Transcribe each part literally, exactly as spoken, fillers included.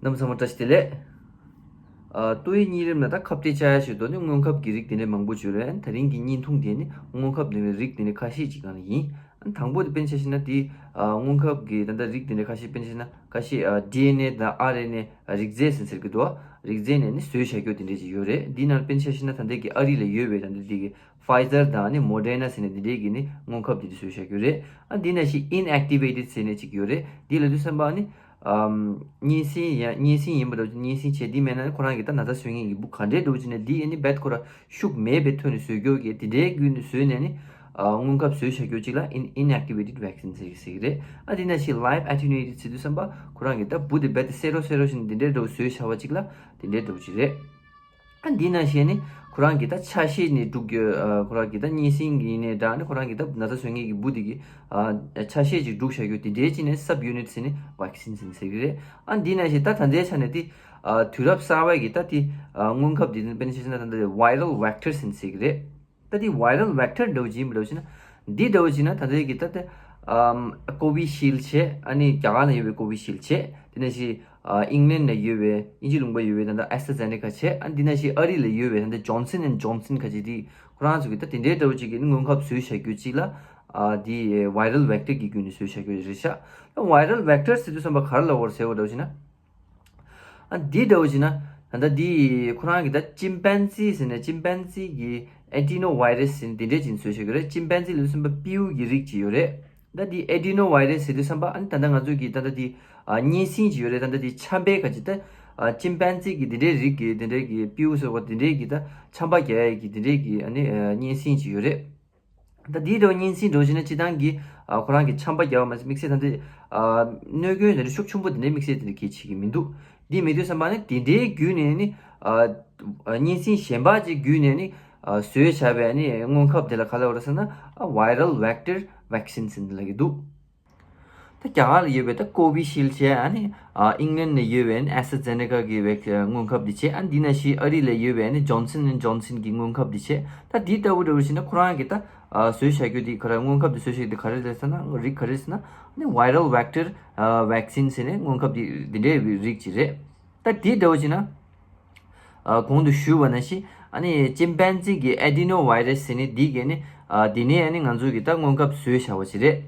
རྣམ་པ་ཚང་མ་བཀྲ་ཤིས་བདེ་ལེགས། ཨ། ཏོག་དབྱིབས་གཉན་རིམས་ལ་ད་ཁ་གཏད་བཅག་ཡ་ཞིག་ཏུ་ནི་སྔོན་ཁབ་ཀྱི་རིགས་དེ་འདྲ་མང་པོ་ཡོད་རེད། ད་རིང་གི་བརྙན་ཐུང་དེ་ནི་སྔོན་ཁབ་དེ་འདྲའི་རིགས་དེ་འདྲ་ཁ་ཤས་ཅིག་སྒང་ལ་ཡིན། ཨ། དང་པོ་དེ་དཔེར་ན་ཆ་བཞག་ན་དེ། ཨ། སྔོན་ཁབ་ཀྱི་ད་ལྟ་རིགས་དེ་འདྲ་ཁ་ཤས་དཔེར་ན་ཆ་བཞག་ན་ཁ་ཤས། ཨ། ཌི་ཨེན་ཨེ་དང་ཨར་ཨེན་ཨེ་རིགས་རྫས་ཟེར་ཟེར་གྱི་འདུག་རིགས་རྫས་ནས་ནི་བཟོས་བཞག་རྒྱུ་དེ་འདྲ་ཅིག་ཡོད་རེད། འདི་ནང་དཔེར་ན་ཆ་བཞག་ན་ད་ལྟ་གི་ཨ་རི་ལ་ཡོད་པའི་ད་ལྟ་དེ་གི་Pfizer དང་ནི་Moderna ཟེར་ནས་འདི་འདྲའི་གི་ནི་སྔོན་ཁབ་འདི་འདྲ་བཟོས་བཞག་རྒྱུ་རེད། ཨ། འདི་ནང་བཞིན་inactivated ཟེར་ནས་ཅིག་ཡོད་རེད། འདི་ལབ་དུས་ཙམ་པ་ནི། ཨམ། གཉན་སྲིན་ཡ། གཉན་སྲིན་ཡིན་པ་འདྲ་བོ་ཅིག་གཉན་སྲིན་བྱས་འདི་མེད་ན་ནི་ཁོ་རང་གི་ད་ན་ཚ་བཟོ་མཁན་གྱི་འབུ་ག་འདྲའི་འདྲ་བོ་ཅིག་ནས་འདི་ཨེ་ནི་རྦད་ཁོ་རང་ཤུགས་མེད་པའི་ཐོག་ནས་བཟོས་རྒྱུ་གི་དེ་འདྲའི་བརྒྱུད་ནས་བཟོས་ནས་ནི། ཨ། སྔོན་ཁབ་བཟོས་བཞག་རྒྱུ་ཅིག་ལ་in inactivated vaccine ཟེར་གྱི་ཟེར་གྱི་རེད། ཨ། འདི་ནང་བཞིན་live attenuated ཟེར་དུས་ཙམ་པ་ཁོ་རང་གི་ད་འབུ་དེ་རྦད་དེ་སེ་རོ་སེ་རོ་བཞིན་འདི་འདྲའི་འདྲ་བོ་བཟོས་བཞག་པ་ཅིག་ལ་དེ་འདྲའི་འདྲ་བོ་ཅིག་རེད། ཨ། འདི་ནང་བཞིན་ནི་ཁོ་རང་གི་ད་ཆ་ཤས་ནི་འདུག་རྒྱུ། ཨ། ཁོ་རང་གི་ད་གཉན་སྲིན་གྱི་ཡིན་ནའི་འདྲ་ནི་ཁོ་རང་གི་ད་ན་ཚ་བཟོ་མཁན་གྱི་འབུ་དེ་གི། ཨ། ཆ་ཤས་ཅིག་འདུག་བཞག་རྒྱུ་དེ་འདྲའི་ཅིག་ནས་sub unit ཟེར་ནི་vaccine ཟེར་ཟེར་གྱི་རེད། ཨ། འདི་ནང་བཞིན་ད་ད་ལྟའི་ཆ་ནས་དེ། ཨ། དུས་རབས་གསར་བའི་གི་ད་དེ། ཨ། སྔོན་ཁབ་དེ་དཔེར་ན་ཆ་བཞག་ན་ད་ལྟ་viral vector ཟེར་ནི་ཟེར་གྱི་རེད། ད་དེ་viral vector འདྲ་བོ་ཅིག་ཡིན་པ་འདྲ་བོ་ཅིག་ན། འདི་འདྲ་བོ་ཅིག་ན་ད་ལྟའི་གི་ད་ལྟ། ཨམ། Covishield བྱས། ཨ་ནི་རྒྱ་གར་ན་ཡོད་པའི་Covishield བྱས། དེ་ནང་བཞིན། ཨ། England ན་ཡོད་པའི་དབྱིན་ཇི་ལུང་པ་ཡོད་པའི་ད་ལྟ་AstraZeneca བྱས། ཨ། འདི་ནང་བཞིན་ཨ་རི་ལ་ཡོད་པའི་ད་ལྟ་Johnson and Johnson ག་ཅིག་དེ་ཁོ་རང་ཚོ་གི་ད་དེ་འདྲའི་འདྲ་བོ་ཅིག་གི་སྔོན་ཁབ་བཟོས་བཞག་རྒྱུ་ཅིག་ལ། ཨ། དེ་viral vector གི་བརྒྱུད་ནས་བཟོས་བཞག་རྒྱུ་རེད་ཤག་ད་viral vector ཟེར་དུས་ཙམ་པ་ག་རེ་ལབ་དགོས་རེད་ཟེར་བ་འདྲ་བོ་ཅིག་ན། ཨ། འདི་འདྲ་བོ་ཅིག་ན། ད་ལྟ་འདི་ཁོ་རང་གི་ད་chimpanzee ཟེར་ནས་chimpanzee གི་adenovirus ཟེར་ནས་དེ་འདྲས་ཅིག་བཟོས་བཞག་གི་རེད། chimpanzee ལབ་དུས་ཙམ་པ་སྤྲེའུ་གི་རིགས་ཅིག་ཡོད་རེད། ད་འདི་adenovirus ཟེར་དུས་ཙམ་པ་ཨ་ནི་ད་ལྟ་ང་ཚོ་གི་ད་ལྟ་འདི། ཨ། གཉན་སྲིན་ཅིག་ཡོད་རེད། ད་ལྟ་འདི་ཆམ་པའི་ཁ་ཅིག་ད། ཨ། chimpanzee གི་དེ་འདྲའི་རིགས་ཀྱི་དེ་འདྲའི་གི་སྤྲེའུ་ཟེར་བ་དེ་འདྲའི་གི་ད་ཆམ་པ་རྒྱག་ཡ་གི་དེ་འདྲའི་གི་ཨ་ནི། ཨ། གཉན་སྲིན་ཅིག་ཡོད་རེད། ད་འདིའི་འགྲོ་གཉན་སྲིན་འགྲོ་བྱས་ན་སྤྱིར་བཏང་གི། ཨ། ཁོ་རང་གི་ཆམ་པ་རྒྱག་པ་མ་ཟད་དམིགས་བསལ་ད་འདི། ཨ། གནོད་སྐྱོན་དེ་འདྲ་ཤུགས་ཆེན་པོ་དེ་འདྲའི་དམིགས་བསལ་དེ་འདྲ་གལ་ཆེ་གི་མི་འདུག་འདི་མེད་དུས་ཙམ་པ་ནི་དེ་འདྲའི་བརྒྱུད་ནས་ནི། ཨ། གཉན་སྲིན་གཞན་པ་ཅིག་བརྒྱུད་ནས་ནི། ཨ། བཟོས་བཞག་པའི་ནི་སྔོན་ཁབ་དེ་ལ་ག་ལབ་རེད་ཟེར་ན། ཨ། viral vector vaccine ཟེར་ནས་ལབ་ཀྱི་འདུག་ད་རྒྱ་གར་ལ་ཡོད་པའི་ད་Covishield བྱས། ཨ་ནི། ཨ། England ལ་ཡོད་པའི་ནི་AstraZeneca གི་vac- སྔོན་ཁབ་འདི་བྱས། ཨ། འདི་ནང་བཞིན་ཨ་རི་ལ་ཡོད་པའི་ནི་Johnson and Johnson གི་སྔོན་ཁབ་འདི་བྱས། ད་འདི་ལྟ་བུ་འདྲ་བོ་བྱས་ན་ཁོ་རང་གི་ད། ཨ། བཟོས་བཞག་རྒྱུ་འདི་ག་རེ། སྔོན་ཁབ་འདི་བཟོས་བཞག་རྒྱུ་འདི་ག་རེ་རེད་ཟེར་ན། རིགས་ག་རེ་ཟེར་ན། ཨ་ནི་viral vector vaccine ཟེར་ནས་སྔོན་ཁབ་འདི་འདི་འདྲའི་རིགས་ཅིག་རེད། ད་འདི་འདྲ་བོ་བྱས་ན། ཨ། གོང་དུ་ཞུས་པ་ནང་བཞིན། ཨ་ནི་chimpanzee གི་adenovirus ཟེར་ནི་འདི་གི་ནི། ཨ། འདི་ནས་ཨ་ནི་ང་ཚོ་གི་ད་སྔོན་ཁབ་བཟོས་བཞག་པ་ཅིག་རེད།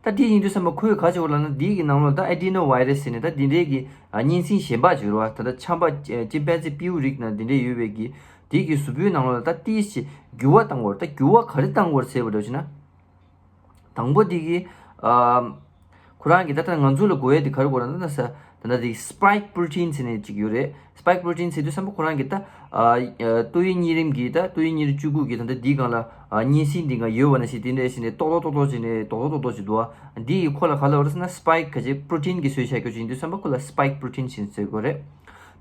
ད་འདི་ཡིན་དུས་ཙམ་པ་ཁོས་ག་བྱེད་པ་ལབ་ན། འདི་གི་ནང་ལོགས་ད་adenovirus ཟེར་ནི་ད་འདི་འདྲའི་གི། ཨ། གཉན་སྲིན་གཞན་པ་ཅིག་རེད་བ། ད་ལྟ་ཆམ་པ་chimpanzee སྤྲེའུ་རིགས་ནང་འདི་འདྲའི་ཡོད་པའི་གི། འདི་གི་གཟུགས་པོའི་ནང་ལོགས་ལ་ད་ཏིས་ཅིག་འགྱུར་བ་བཏང་དགོས་རེད། ད་འགྱུར་བ་ག་རེ་བཏང་དགོས་རེད་ཟེར་བ་འདྲ་བྱས་ན། དང་པོ་འདི་གི། ཨ། ཁོ་རང་གི་ད་ལྟ་ང་ཚོ་ལ་དགོས་ཡས་དེ་ག་རེ་དགོས་རེད་ན། ད་ས་ད་ལྟ་འདི་spike protein ཟེར་ནས་ཅིག་ཡོད་རེད། spike protein ཟེར་དུས་ཙམ་པ་ཁོ་རང་གི་ད། ཨ། ཨ། ཏོག་དབྱིབས་གཉན་རིམས་ཀྱི་ད་ཏོག་དབྱིབས་གཉན་རིམས་བཅུ་དགུ་གི་ད་ལྟ་འདིའི་སྒང་ལ། ཨ། གཉན་སྲིན་འདི་སྒང་ཡོད་པ་ནང་བཞིན་དེ་འདྲ་བྱས་ནས་རྡོག་རྡོག་རྡོག་རྡོག་བྱས་ནས་རྡོག་རྡོག་རྡོག་རྡོག་བྱས་འདུག་བ། འདི་ཡི་ཁོ་ལ་ག་ལབ་རེད་ཟེར་ན། spike ག་ཅིག་protein གི་བཟོས་བཞག་རྒྱུ་ཅིག་ཡིན་དུས་ཙམ་པ་ཁོ་ལ་spike protein ཟེར་ཟེར་དགོས་རེད།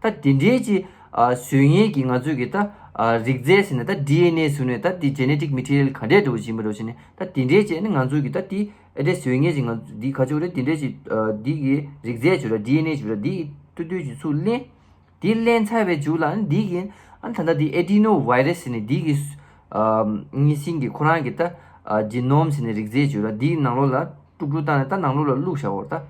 ད་དེ་འདྲའི་ཅིག་ཨ། བཟོས་མཁན་གྱི་ང་ཚོའི་གི་ད། ཨ། རིགས་རྫས་ཟེར་ནས་ད་ཌི་ཨེན་ཨེ་ཟེར་ནས་ད་དེ་genetic material ག་འདྲས་འདྲ་བོ་ཡིན་པ་འདྲ་བོ་བྱས་ནས། ད་དེ་འདྲས་བྱས་ནས་ང་ཚོའི་གི་ད་དེ་ཨེ་འདྲས་བཟོས་མཁན་ཅིག་ང་འདི་ག་ཅིག་རེད། དེ་འདྲས་ཅིག་ཨ། འདི་གི་རིགས་རྫས་ཅིག་ར། ཌི་ཨེན་ཨེ་ཅིག་ར། འདི་ཏུ་ཏུ་ཅིག་ཚུར་ལེན། དེ་ལེན་ཚར་བའི་མཇུག་ལ་ཨ་ནི་འདི་གི་ཨ་ནི་ད་ལྟ་དེ་adenovirus ཟེར་ནས་འདི་གི། ཨ། གཉན་སྲིན་གྱི་ཁོ་རང་གི་ད། ཨ། genome ཟེར་ནས་རིགས་རྫས་ཅིག་ར། འདིའི་ནང་ལོགས་ལ་དཀྲུག་དཀྲུག་བཏང་ནས་ད་ནང་ལོགས་ལ་བླུགས་བཞག་པ་རེད་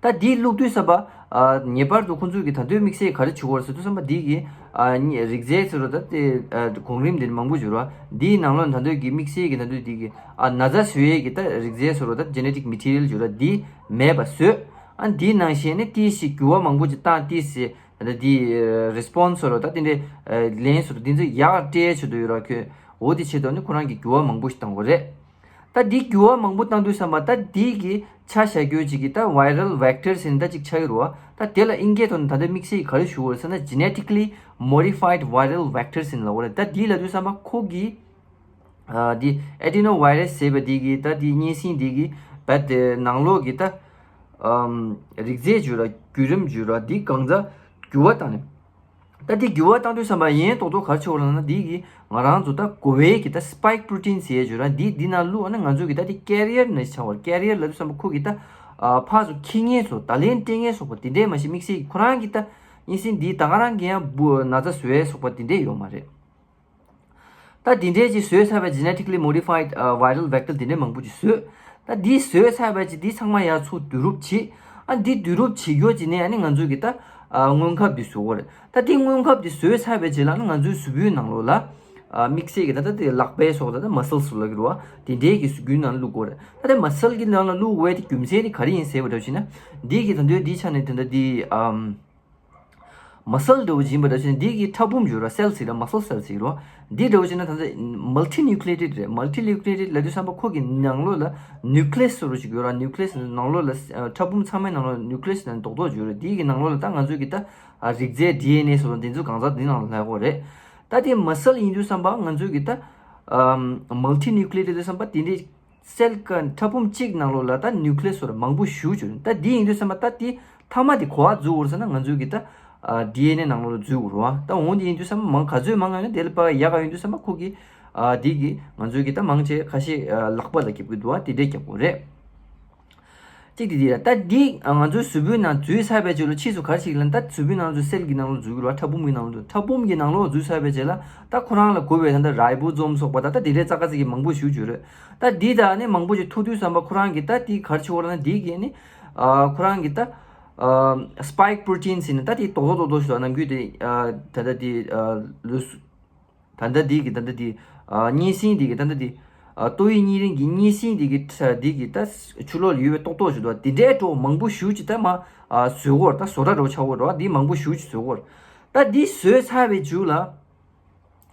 ད། ད་འདི་བླུགས་དུས་ཙམ་པ། ཨ། ངེས་པར་དུ་ཁོང་ཚོས་ཀྱི་ད་དུང་དམིགས་བསལ་ག་རེ་བྱེད་དགོས་རེད་ཟེར་དུས་ཙམ་པ། འདི་གི། ཨ། རིགས་རྫས་ཟེར་རོ་ད་དེ། ཨ། གོང་རིམ་དེ་མང་པོ་ཡོད་རེད་བ། འདིའི་ནང་ལོགས་ད་དུང་གི་དམིགས་བསལ་གྱི་ད་དུང་འདི་གི། ཨ། ན་ཚ་བཟོ་ཡས་ཀྱི་ད་རིགས་རྫས་ཟེར་རོ་ད་genetic material ཡོད་ར། འདི་མེད་པ་བཟོས། ཨ། འདིའི་ནང་བཞིན་ནི་ཏིས་ཞིག་འགྱུར་བ་མང་པོ་ཅིག་བཏང་། ཏིས་ཞིག་ད་འདི་response ཟེར་རོ་ད་དེ་འདྲའི། ཨ། ལན་ཟེར་རོ་དེ་ཚོ་ཡག་སྤྲད་ཆེད་དུ་ཡོད་ར། ཁོས་འོ་དེ་ཆེད་དུ་ནི་ཁོ་རང་གི་འགྱུར་བ་མང་པོ་ཞིག་བཏང་དགོས་རེད། ད་འདི་འགྱུར་བ་མང་པོ་བཏང་དུས་ཙམ་པ་ད་འདི་གི་ཆ་བཞག་རྒྱུ་ཅིག་གི་ད་viral vector ཟེར་ནས་ད་ཅིག་ཆགས་ཀྱི་རེད་བ། ད་དེ་ལ་ཨིན་སྐད་ཐོག་ནས་ད་ལྟ་དམིགས་བསལ་གྱི་ག་རེ་ཞུ་དགོས་རེད་ཟེར་ན། genetically modified viral vector ཟེར་ནས་ལབ་དགོས་རེད། ད་འདི་ལབ་དུས་ཙམ་པ་ཁོ་གི། ཨ། འདི་adenovirus ཟེར་བ་འདི་གི་ད་འདི་གཉན་སྲིན་འདི་གི་བད་དེ་ནང་ལོགས་ཀྱི་ད། ཨམ། རིགས་རྫས་ཅིག་ར། བརྒྱུད་རིམ་ཅིག་ར། འདི་གང་ཚ་འགྱུར་བ་བཏང་ནས། ད་འདི་འགྱུར་བ་བཏང་དུས་ཙམ་པ་ཡིན་མདོག་མདོག་ག་རེ་བྱེད་དགོས་ལབ་ན། འདི་གི་ང་རང་ཚོ་ད་དགོས་པའི་གི་ད་spike protein ཟེར་ཡས་ཅིག་ར། འདི་འདི་ནང་བླུགས། ཨ་ནི་ང་ཚོ་གི་ད་འདི་carrier ནས་ཆགས་པ་རེད། carrier ལབ་དུས་ཙམ་པ་ཁོ་གི་ད། ཨ། ཕར་ཚུར་འཁྱེར་མཁན་ཚོ། ད་ལན་སྤྲད་མཁན་སོགས་པ་དེ་འདྲས་མ་གཞི་དམིགས་བསལ་གྱི་ཁོ་རང་གི་ད་གཉན་སྲིན་འདི་ད་ག་རང་གི་ཡང་འབུ་ན་ཚ་བཟོ་ཡས་སོགས་པ་དེ་འདྲས་ཡོད་མ་རེད། ད་དེ་འདྲས་ཅིག་བཟོས་ཚར་བའི་genetically modified ཨ། viral vector དེ་འདྲས་མང་པོ་ཅིག་བཟོས། ད་འདི་བཟོས་ཚར་བའི་ཅིག་འདི་ཚང་མ་ཡར་ཚུར་བསྡུ་རུབ་བྱེད། ཨ། ཨ་འདི་བསྡུ་རུབ་བྱེད་རྒྱུ་བྱས་ནས་ཨ་ནི་ང་ཚོ་གི་ད་ཨ་སྔོན་ཁབ་འདི་བཟོ་དགོས་རེད། ད་འདི་སྔོན་ཁབ་འདི་བཟོས་ཚར་བའི་རྗེས་ལ་ཨ་ནི་ང་ཚོའི་གཟུགས་པོའི་ནང་ལོགས་ལ་ཨ་དམིགས་བསལ་གྱི་ད་ལྟ་དེ་ལག་པའི་སོགས་ད་ལྟ་མ་སལ་སུ་ལ་གི་རུ་བ་དེ་འདྲའི་གི་གཟུགས་པོའི་ནང་ལ་བླུག་དགོས་རེད། ད་ལྟ་མ་སལ་གི་ནང་ལ་བླུག་དགོས་དེ་རྒྱུ་མཚན་དེ་ག་རེ་ཡིན་ཟེར་བ་འདྲ་བྱས་ན། འདི་གི་ད་དུང་འདི་ཆ་ནས་དེ་འདྲ་འདི་ཨམ། མ་སལ་འདྲ་བོ་ཅིག་ཡིན་པ་འདྲ་བྱས་ན་འདི་གི་ཕྲ་ཕུང་ཡོད་ར་སེལ་ཟེར་ར་མ་སལ་སེལ་ཟེར་རོ། འདི་འདྲ་བོ་བྱས་ན་ད་ལྟ་མལ་ཊི་ནིའུ་ཀི་ལེ་ཊེཌ་རེད། མལ་ཊི་ནིའུ་ཀི་ལེ་ཊེཌ་ལབ་དུས་ཙམ་པ་ཁོ་གི་ནང་ལོགས་ལ་ནིའུ་ཀི་ལེ་སི་ཟེར་རོ་ཅིག་ཡོད་ར། ནིའུ་ཀི་ལེ་སི་ནང་ལོགས་ལ་ཕྲ་ཕུང་ཚང་མའི་ནང་ལོགས་ནིའུ་ཀི་ལེ་སི་ནང་རྡོག་རྡོག་ཡོད་རེད། འདི་གི་ནང་ལོགས་ལ་ད་ང་ཚོ་གི་ད་རིགས་རྫས་ཌི་ཨེན་ཨེ་སོགས་འདི་ཚོ་གང་ཟག་འདི་ནང་ལ་ལྷག་གོ་རེད། ད་དེ་མ་སལ་ཡིན་དུས་ཙམ་པ་ང་ཚོ་གི་ད་མལ་ཊི་ནིའུ་ཀི་ལེ་ཊེཌ་དུས་ཙམ་པ་དེ་འདྲའི་སེལ་ཀ་ཕྲ་ཕུང་གཅིག་ནང་ལོགས་ལ་ད་ནིའུ་ཀི་ལེ་སི་སོགས་མང་པོ་ཞེ་པོ་ཅིག་ཡོད། ད་འདི་ཡིན་དུས་ཙམ་པ་ད་དེ་མཐའ་མ་དེ་ག་པར་འཛུལ་དགོས་རེད་ཟེར་ན་ང་ཚོའི་གི་ད་ཌི་ཨེན་ཨེ་ནང་ལོགས་ལ་འཛུལ་དགོས་རེད་བ། ད་འོ་འདི་ཡིན་དུས་ཙམ་པ་མང་ག་ཚོད་མང་ཡོད་ན་དེ་ལ་ཕར་ཡག་ག་ཡིན་དུས་ཙམ་པ་ཁོ་གི་ཨ་འདི་གི་ང་ཚོའི་གི་ད་མང་ཆེ་ཁ་ཤས་ཨ་ལག་པ་ལ་རྒྱབ་གི་འདུག་བ། དེ་འདྲས་རྒྱབ་དགོས་རེད། གཅིག་དེ་དེ་རེད། ད་འདི་ང་ཚོའི་གཟུགས་པོའི་ནང་འཛུལ་ཚར་བའི་རྗེས་ལ་ཕྱིས་སུ་ག་རེ་བྱེད་ཀྱི་ལབ་ན། ད་གཟུགས་པོའི་ནང་ཚོ་སེལ་གྱི་ནང་ལོགས་འཛུལ་གྱི་རེད་བ། ཕྲ་ཕུང་གི་ནང་ལོགས་འཛུལ། ཕྲ་ཕུང་གི་ནང་ལོགས་འཛུལ་ཚར་བའི་རྗེས་ལ་ད་ཁོ་རང་ལ་དགོས་པའི་ད་ལྟ་རའི་བོ་ཛོམ་སོགས་པ་ད་ལྟ་དེ་འདྲའི་ཙག་ཙིག་གི་མང་པོ་ཞེ་པོ་ཅིག་ཡོད་རེད། ད་འདི་ད་ནི་མང་པོ་ཅིག་ཐུག་དུས་ཙམ་པ་ཁོ་རང་གི་ད་འདི་ག་རེ་བྱེད་ཀྱི་རེད་ལབ་ན། འདི་གི་ནི་ཨ་ཁོ་རང་གི་ད་ཨ་སི་པའིཀ་པྲོ་ཊིན་ཟེར་ནས་ད་དེ་རྡོག་རྡོག་རྡོག་རྡོག་ཞིག་འདུག་ནམ་རྒྱུན་དེ་ཨ་ད་ལྟ་དེ་ཨ་ལུས། ད་ལྟ་འདི་གི་ད་ལྟ་འདི་ཨ་གཉན་སྲིན་འདི་གི་ད་ལྟ་འདི་ཨ་ཏོག་དབྱིབས་གཉན་རིམས་ཀྱི་གཉན་སྲིན་འདི་གི་ཁྲ་འདི་གི་ད་ཕྱི་ལོགས་ལ་ཡོད་པའི་རྡོག་རྡོག་ཞིག་འདུག་དེ་འདྲའི་འདྲ་བོ་མང་པོ་ཞེ་པོ་ཅིག་ད་མར་ཨ་བཟོ་གི་རེད། ད་བཟོ་གྲྭ་འདྲ་བོ་ཆགས་ཀྱི་རེད་བ། འདི་མང་པོ་ཞེ་པོ་ཅིག་བཟོ་གི་རེད། ད་འདི་བཟོས་ཚར་བའི་མཇུག་ལ་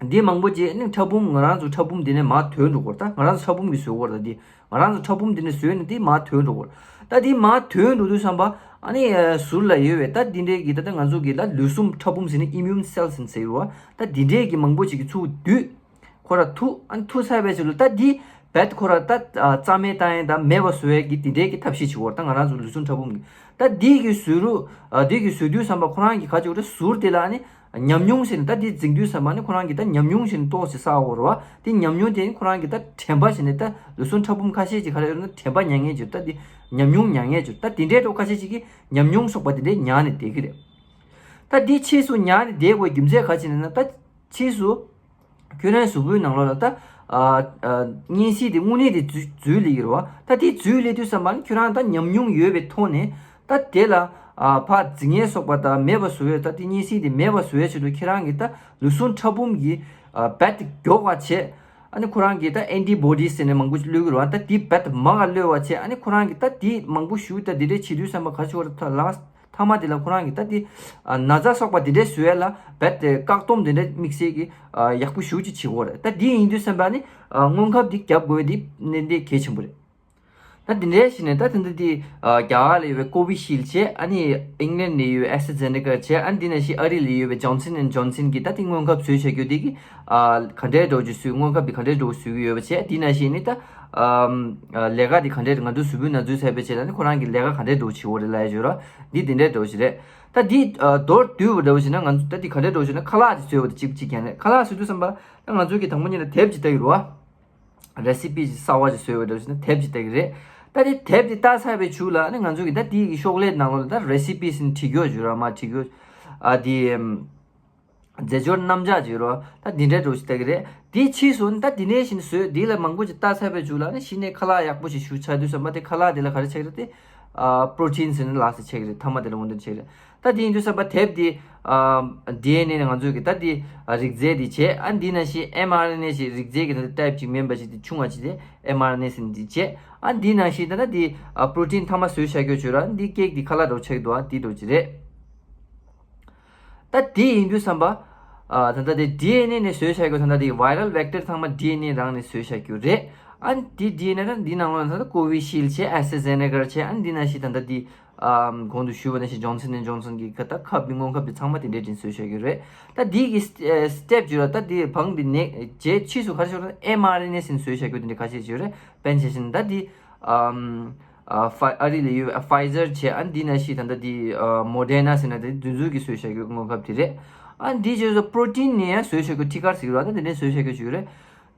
འདི་མང་པོ་ཅིག་ནི་ཕྲ་ཕུང་ང་རང་ཚོ་ཕྲ་ཕུང་འདི་ནས་མར་ཐོན་འགྲོ་གི་རེད། ད་ང་རང་ཚོ་ཕྲ་ཕུང་གིས་བཟོ་གི་རེད། ད་འདི་ང་རང་ཚོ་ཕྲ་ཕུང་འདི་ནས་བཟོས་ནས་འདི་མར་ཐོན་འགྲོ་གི་རེད། ད་འདི་མར་ཐོན་འགྲོ་དུས་ཙམ་པ་ཨ་ནི་ཟུར་ལ་ཡོད་པའི་ད་འདི་འདྲའི་གི་ད་ལྟ་ང་ཚོ་གི་ད་ལུས་ཟུངས་ཕྲ་ཕུང་ཟེར་ནས་ཨིམ་མིའུན་སེལ་ཟེར་ཟེར་བ། ད་འདི་འདྲའི་གི་མང་པོ་ཅིག་གི་ཚུར་བསྡུས། ཁོ་ར་ཐུག་ཨ་ནི་ཐུག་ཚར་བའི་ཚུལ་ལ་ད་འདི་རྦད་ཁོ་ར་ད་རྩ་མེད་བཏང་ཡས་དང་མེད་པ་བཟོ་ཡས་ཀྱི་འདི་འདྲའི་གི་ཐབས་ཤེས་བྱེད་ཀྱི་ཡོད་རེད། ད་ང་རང་ཚོ་ལུས་ཟུངས་ཕྲ་ཕུང་གི་ད་འདི་གི་ཟུར་རུ་ཨ་འདི་གི་ཟུར་དུས་ཙམ་པ་ཁོ་རང་གི་ག་ཅིག་རེད། ཟུར་དེ་ལ་ཨ་ནི་ཉམས་མྱོང་ཟེར་ནས་ད་འདི་འཛིང་དུས་ཙམ་པ་ཨ་ནི་ཁོ་རང་གི་ད་ཉམས་མྱོང་ཟེར་ནས་ཏོག་ཙམ་བསགས་ཡོད་རེད་བ། འདི་ཉམས་མྱོང་དེ་ནི་ཁོ་རང་གི་ད་དྲན་པ་ཟེར་ནས་ད་ལུས་ཟུངས་ཕྲ་ཕུང་ཁ་ཤས་ཅིག་ག་རེ་ཡོད་ན་དྲན་པ་ཉར་མཁན་ཅིག་ད་འདི་ཉམས་མྱོང་ཉར་མཁན་ཅིག་ད་འདི་འདྲའི་འགྲོ་ཁ་ཤས་ཅིག་གིས་ཉམས་མྱོང་སོགས་པ་འདི་འདྲའི་ཉར་ནས་བསྡད་ཀྱི་རེད། ད་འདི་ཕྱིས་སུ་ཉར་ནས་བསྡད་དགོས་རྒྱུ་མཚན་ག་ཅིག་ཡིན་ན། ད་ཕྱིས་སུ་ཁྱོད་རང་གཟུགས་པོའི་ནང་ལོགས་ལ་ད་ཨ་ཨ་གཉན་སྲིན་དེ་དངོས་གནས་དེ་འཛུལ་འཛུལ་སླེབས་ཀྱི་རེད་བ། ད་དེ་འཛུལ་སླེབས་དུས་ཙམ་པ་ནི་ཁྱོད་རང་ད་ཉམས་མྱོང་ཡོད་པའི་ཐོག་ནས་ད་དེ་ལ་ཨ་ཕར་འཛིང་ཡས་སོགས་པ་དང་མེད་པ་བཟོ་ཡས། ད་དེ་གཉན་སྲིན་དེ་མེད་པ་བཟོ་ཡས་ཆེད་དུ་ཁྱེད་རང་གིས་ད་ལུས་ཟུངས་ཕྲ་ཕུང་གི་ཨ་རྦད་དེ་མགྱོགས་པ་བྱས། ཨ་ནི་ཁོ་རང་གིས་ད་ཨན་ཊི་བོ་ཌི་ཟེར་ནས་མང་པོ་ཞིག་གློད་ཀྱི་རེད་བ། ད་དེ་རྦད་དེ་མང་ག་གློད་པ་བྱས། ཨ་ནི་ཁོ་རང་གིས་ད་དེ་མང་པོ་ཞིག་ད་དེ་འདྲས་བྱེད་དུས་ཙམ་པ་ག་ཅིག་ཡོད་རེད། ད་ལགས། མཐའ་མ་དེ་ལ་ཁོ་རང་གིས་ད་དེ་ཨ་ན་ཚ་སོགས་པ་དེ་འདྲས་བཟོ་ཡས་ལ་རྦད་དེ་བཀག་སྡོམ་དེ་འདྲས་དམིགས་བསལ་གྱི་ཨ་ཡག་པོ་ཞེ་པོ་ཅིག་བྱེད་ཀྱི་ཡོད་རེད། ད་དེ་ཡིན་དུས་ཙམ་པ་ནི་ཨ་སྔོན་ཁབ་དེ་རྒྱབ་དགོས་དེ་ནི་དེ་གལ་ཆེན་པོ་རེད། ད་དེ་འདྲས་བྱས་ནས་ད་དེ་འདྲ་དེ་ཨ་རྒྱ་གར་ལ་ཡོད་པའི་ཀོ་བི་ཤིལ་བྱས། ཨ་ནི་ཨིང་ལན་ལ་ཡོད་པའི་ཨེ་སི་ཊྲ་ཛེ་ནེ་ཀ་བྱས། ཨ་ནི་དེ་ནང་བཞིན་ཨ་རི་ལ་ཡོད་པའི་ཇོན་སན་ཨེན་ཇོན་སན་གྱི་ད་དེ་སྔོན་ཁབ་བཟོས་བྱ་རྒྱུ་དེ་གི་ཨ་ག་འདྲའི་འགྲོ་རྒྱུ་བཟོས། སྔོན་ཁབ་དེ་ག་འདྲའི་འགྲོ་བཟོས་ཀྱི་ཡོད་པ་བྱས། དེ་ནང་བཞིན་ནི་ད་ཨམ་ཨ་ལས་ཀ་དེ་ག་འདྲས་ང་ཚོའི་གཟུགས་པོའི་ནང་འཛུལ་ཚར་བའི་རྗེས་ལ་ནི་ཁོ་རང་གི་ལས་ཀ་ག་འདྲས་འགྲོ་བྱེད་འོ་རེད་ལབ་ཡ་བརྗོད་ར། འདི་དེ་འདྲས་འགྲོ་བྱེད་རེད། ད་འདི་ཨ་མདོར་བསྡུས་པ་འདྲ་བོ་བྱས་ན་ང་ཚོ་ད་འདི་ག་འདྲས་འགྲོ་བྱེད་ན་ཁ་ལག་ཅིག་བཟོས་པ་དེ་གཅིག་གཅིག་ཀྱང་རེད། ཁ་ལག་བཟོས་དུས་ཙམ་པ་ད་ང་ཚོ་གི་དང་པོ་ཉིད་ལ་དེབ་ཅིག་ལྟ་གི་རེད་བ། རེ་སི་པི་ཅིག་གསར་བ་ཅིག་བཟོས་པ་འདྲ་བོ་བྱས་ན་དེབ་ཅིག་ལྟ་གི་རེད། ད་དེ་དེབ་དེ་ལྟ་ཚར་བའི་མཇུག་ལ་ནི་ང་ཚོ་གི་ད་འདི་གི་ཤོག་ལྷེ་ནང་ལོགས་ལ་ད་རེ་སི་པི་ཟེར་ནས་བྲིས་རྒྱུ་བརྗོད་ར་མ་བྲིས་རྒྱུ། ཨ་དེ་ཨམ། རྫས་སྦྱོར་རྣམ་གཞག་བརྗོད་རོགས། ད་འདི་འདྲའི་འགྲོ་ཞིག་ལྟ་གི་རེད། དེའི་ཕྱིས་སུ་ནི་ད་འདི་ནས་བཞིན་བཟོས་འདི་ལ་མང་པོ་ཞིག་ལྟ་ཚར་བའི་མཇུག་ལ་ནི་གཞི་ནས་ཁ་ལག་ཡག་པོ་ཞིག་ཞུ་ཆགས་དུས་ཙམ་པ་དེ་ཁ་ལག་དེ་ལ་ག་རེ་ཆགས་ཀྱི་རེད་དེ། ཨ་པྲོ་ཊིན་ཟེར་ནས་ལགས་སེ་ཆགས་ཀྱི་རེད། མཐའ་མ་དེ་ལ་འོ་འདི་ཆགས་ཀྱི་རེད། ད་དེ་ཡིན་དུས་ཙམ་པ་དེབ་དེ་ཨ་ཌི་ཨེན་ཨེ་ནི་ང་ཚོས་ཀྱི་ད་དེ་ཨ་རིགས་རྫས་དེ་བྱས། ཨ་འདི་ནང་བཞིན་ཨེམ་ཨར་ཨེན་ཨེ་ཞིག་རིགས་རྫས་ཀྱི་ད་ཊའིབ་ཅིག་མིན་པ་ཞིག་དེ་ཆུང་བ་ཅིག་དེ་ཨེམ་ཨར་ཨེན་ཨེ་ཟེར་ནས་དེ་བྱས། ཨ་འདི་ནང་བཞིན་ད་ད་དེ་ཨ་པྲོ་ཊིན་མཐའ་མ་བཟོས་བཞག་རྒྱུ་བྱོས་ར། འདི་ཀེག་དེ་ཁ་ལག་འདྲ་བོ་ཆགས་ཀྱི་འདུག་ཨ་འདི་འདྲ་བོ་ཅིག་རེད། ད་དེ་ཡིན་དུས་ཙམ་པ། ཨ་ད་ལྟ་དེ་ཌི་ཨེན་ཨེ་ནས་བཟོས་བཞག་རྒྱུ། ད་ལྟ་དེ་viral vector ཚང་མ་ཌི་ཨེན་ཨེ་རང་ནས་བཟོས་བཞག་རྒྱུ་རེད། ཨ་འདི་ཌི་ཨེན་ཨེ་ད་འདི་ནང་ལོགས་ན་ད་ལྟ་ཀོ་བི་ཤིལ་བྱས། ཨེ་སི་ཊྲ་ཛེ་ནེ་ཀ་བྱས། ཨ་འདི་ནང་བཞིན་ད་ལྟ་དེ་ཨ་གོང་དུ་ཞུས་པ་ནང་བཞིན་ཇོན་སན་ཨེན་ཇོན་སན་གྱི་ཁ་ད་ཁབ་འདི་སྔོན་ཁབ་འདི་ཚང་མ་དེ་འདྲའི་སྒྲིག་བཟོས་བཞག་རྒྱུ་རེད། ད་འདི་གི་སི་ཨ་སི་ཊེབ་བརྗོད་ར། ད་འདི་བང་འདི་ནས་རྗེས་ཕྱིས་སུ་ག་རེ་ཞུ་ར། ཨེམ་ཨར་ཨེན་ཨེ་ཟེར་ནས་བཟོས་བཞག་རྒྱུ་དེ་འདྲ་ཁ་ཤས་ཞིག་ཡོད་རེད། དཔེར་ན་ཆ་བཞག་ན་ད་འདི་ཨམ། ཨ་ཕ་ཨ་རི་ལ་ཡོད་ཨ་ཕའི་ཛར་བྱས། ཨ་འདི་ནང་བཞིན་ད་ལྟ་འདི་ཨ་མོ་ཌེར་ན་ཟེར་ན་དེ་འདི་ཚོ་གིས་བཟོས་བཞག་རྒྱུ་སྔོན་ཁབ་དེ་རེད། ཨ་འདི་བྱས་ཙང་པྲོ་ཊིན་ནས་ཡང་བཟོས་བཞག་རྒྱུ་ཊི་ཀར་ཟེར་གྱི་རེད་བ། ད་དེ་འདྲའི་བཟོས་བཞག་རྒྱུ་ཅིག་ཡོད་རེད།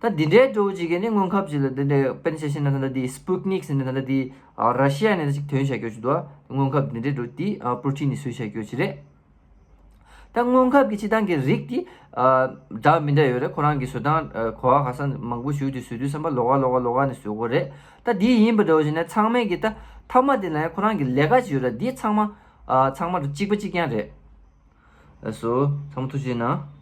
ད་འདི་འདྲའི་འདྲ་བོ་ཅིག་གི་ནི་སྔོན་ཁབ་ཅིག་ལ་འདི་འདྲའི་དཔེར་ན་ཆ་བཞག་ན་ད་ལྟ་འདི་སི་པུ་ཊི་ནིག་ཟེར་ནས་ད་ལྟ་འདི་ཨ་ར་ཤི་ཡ་ནས་ད་ཅིག་ཐོན་བཞག་རྒྱུ་ཅིག་འདུག་ཨ་སྔོན་ཁབ་འདི་འདྲའི་འདྲ་བོ་འདི་ཨ་པྲོ་ཊིན་ནས་བཟོས་བཞག་རྒྱུ་ཅིག་རེད། ད་སྔོན་ཁབ་ཀྱི་སྤྱིར་བཏང་གི་རིགས་དེ་ཨ་འདྲ་མི་འདྲ་ཡོད་རེད། ཁོ་རང་གི་བཟོ་སྟངས་ཨ་གོ་བ་ཁ་སང་མང་པོ་ཞུས་དུས་བཟོ་དུས་ཙམ་པ་ལོགས་ཀ་ལོགས་ཀ་ལོགས་ཀ་ནས་བཟོ་དགོས་རེད། ད་དེ་ཡིན་པ་འདྲ་བོ་ཞིག་ནས་ཚང་མས་ཀྱི་ད་མཐའ་མ་དེ་ལ་ཡང་ཁོ་རང་གི་ལས་ཀ་ཅིག་ཡོད་རེད། དེ་ཚང་མ་ཨ་ཚང་མ་གཅིག་པ་གཅིག་རྐྱང་རེད། ཨ་སོ། ཚང་མ་ཐུགས་རྗེ་གནང་།